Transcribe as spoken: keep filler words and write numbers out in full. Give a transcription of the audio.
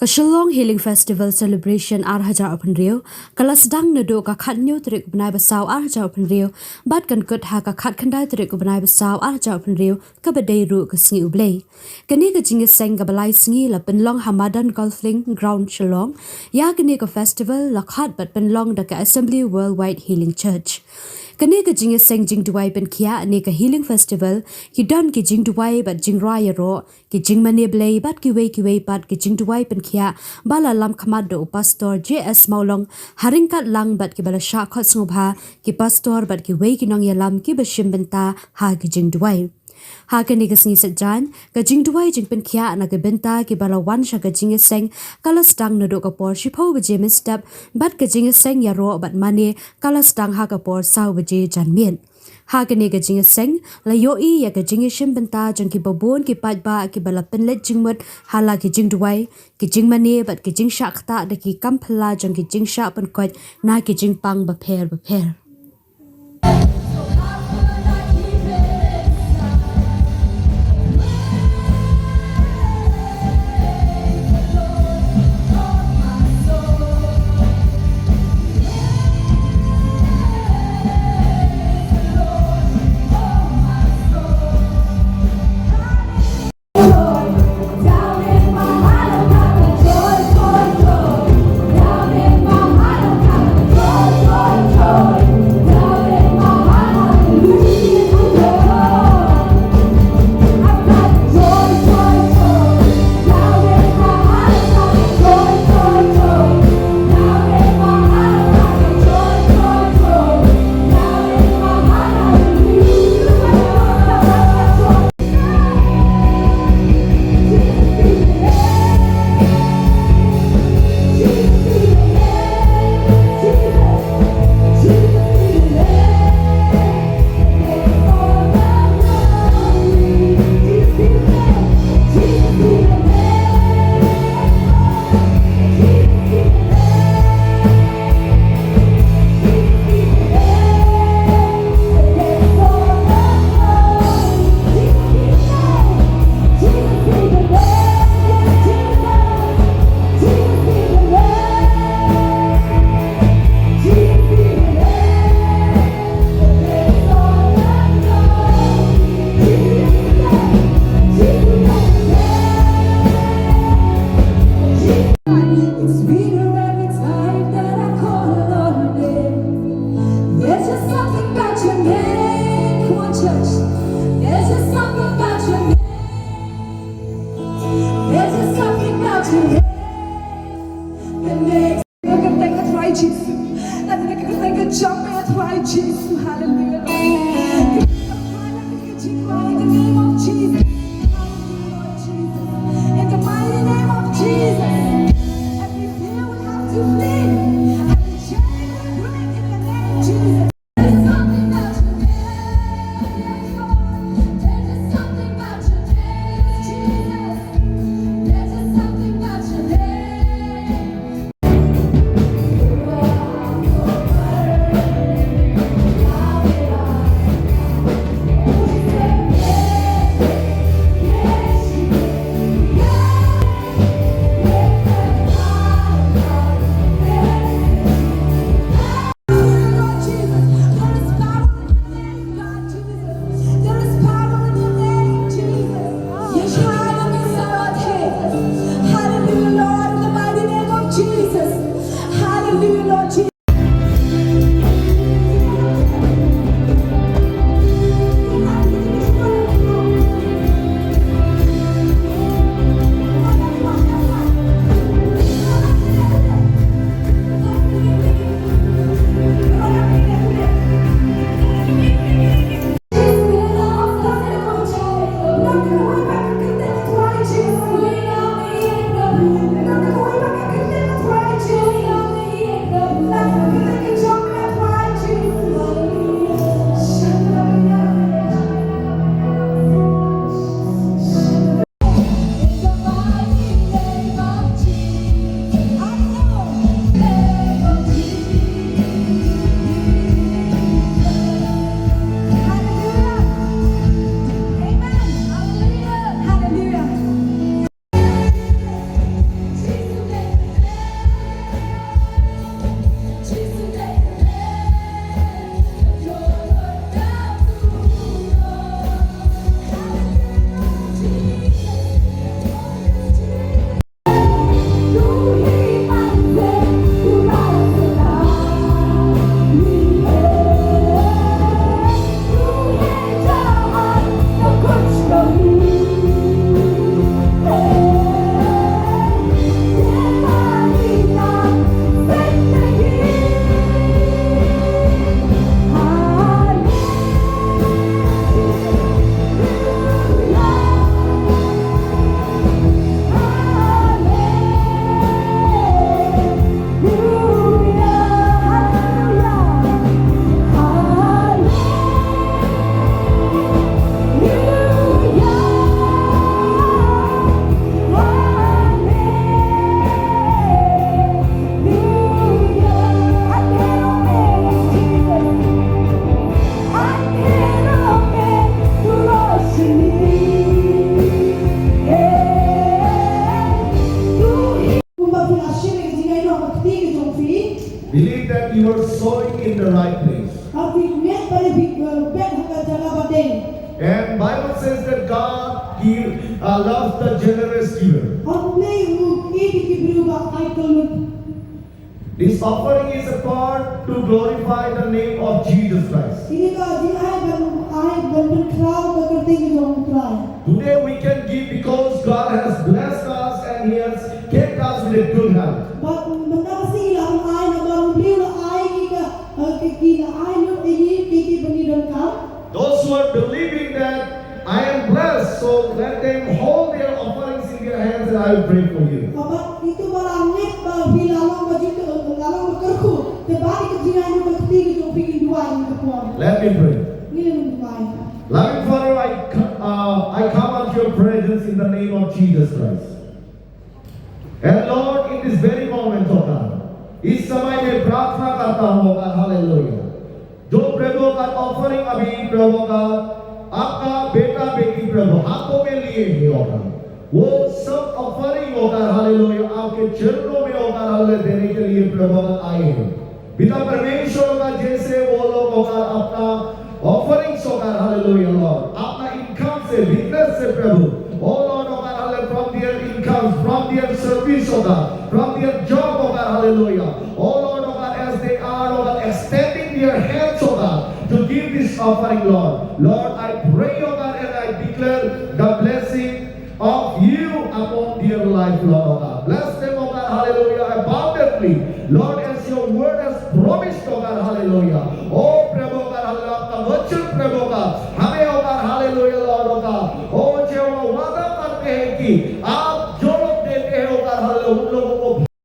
Ka Shillong Healing Festival Celebration ar hajar arphew hynriew ka la sdang naduh ka khathynñiew tarik u bnai ba saw ar hajar arphew hynriew bad kan kut ha ka khatkhyndai tarik u bnai ba saw ar hajar arphew hynriew, kaba dei ruh ka sngi U Blei. Kane ka jingïaseng kaba lai sngi la pynlong ha Madan Golfing Ground Shillong. Ïa kane ka festival la khot bad pynlong da ka Assembly Worldwide Healing Church. Kane ka jingïaseng jingduwai pynkhiah ne ka Healing Festival ki don ki jingduwai bad jingrwai ïaroh, ki jingmane Blei bad kiwei kiwei pat ki jingduwai pynkhiah ba la lam khmat da u Pastor J S Mawlong, ha ryngkat lang bad kiba la shah khot sngewbha ki pastor bad kiwei ki nongïalam kiba shim bynta ha ki jingduwai. Ha kane ka sngi Saitjaiñ, ka jingduwai jingpynkhiah na ka bynta kiba la wan sha ka jingïaseng ka la sdang naduh ka por shiphew baje mynstep bad ka jingïaseng ïaroh bad mane ka la sdang ha ka por saw baje janmiet. Ha kane ka jingïaseng la ïohi ïa ka jingïashim bynta jong kiba bun ki paidbah kiba la pynleit jingmut ha la ki jingduwai, ki jingmane bad ki jingshah ktah da ki kam phylla jong ki jingshah pynkoit na ki jingpang bapher bapher. It's bigger every time that I call on your name. There's just something about your name. Come on, church. There's just something about your name. There's just something about your name that makes. Hallelujah. In the mighty name of Jesus. Every fear will have to flee. Every chain will break in the name of Jesus. There's something about your name. There's just something about your name, Jesus. There's just something about your name. Phi, believe that you are sowing in the right place. Ha phi ngeit ba phi, uh, bet ha ka jaka ba dei. And Bible says that God give, uh, loves the generous giver. Ha U Blei u ïeit ïa ki briew ba ai kyllut. This offering is a part to glorify the name of Jesus Christ. Kane ka jingai ban ai ban pynkhraw ka kyrteng jong U Trai. Today we can give because God has blessed us and He has kept us with a good health. Bad mynta ka sngi ngi lah ban ai namar U Blei u la ai ïa ngi ka, eh, ka, ki la ai lut ïa ngi ki, ki ba ngi donkam. Those who are believing that I am blessed, so let them hold their offerings in their hands and I will pray for you. Bad kito ba la ngeit ba phi la long ba jing, la long ba kyrkhu, te ba ïa ka jingai lut ka kti ka jong phi, ngin duwai ïa ka por. Let me pray. Ngin duwai. Loving Father, I co-, uh, I come unto your presence in the name of Jesus Christ. And Lord, in this very moment, oh God, इस समय मैं प्रार्थना करता हूँ, oh God, हालेलुया। जो प्रभु का offering अभी, प्रभु का, आपका बेटा बेटी, प्रभु, हाथों में लिए हैं, oh God, वो सब offering, oh God, हालेलुया, आपके चरणों में, oh God, हालेलुया, देने के लिए, प्रभु का, आए हैं। पिता परमेश्वर, oh God, जैसे वो लोग, oh God, अपना offerings, oh God, hallelujah, Lord, अपना income से, business से, प्रभु, oh Lord, oh God, hallelujah, from their incomes, from their service, oh God, from their job, oh God, hallelujah, oh Lord, oh God, as they are, oh God, extending their hands, oh God, to give this offering, Lord, Lord, I pray, oh God, and I declare the blessing of you upon their life, Lord, oh God. Bless them, oh God, hallelujah, abundantly. Lord, as your word has promised, oh God, hallelujah. Oh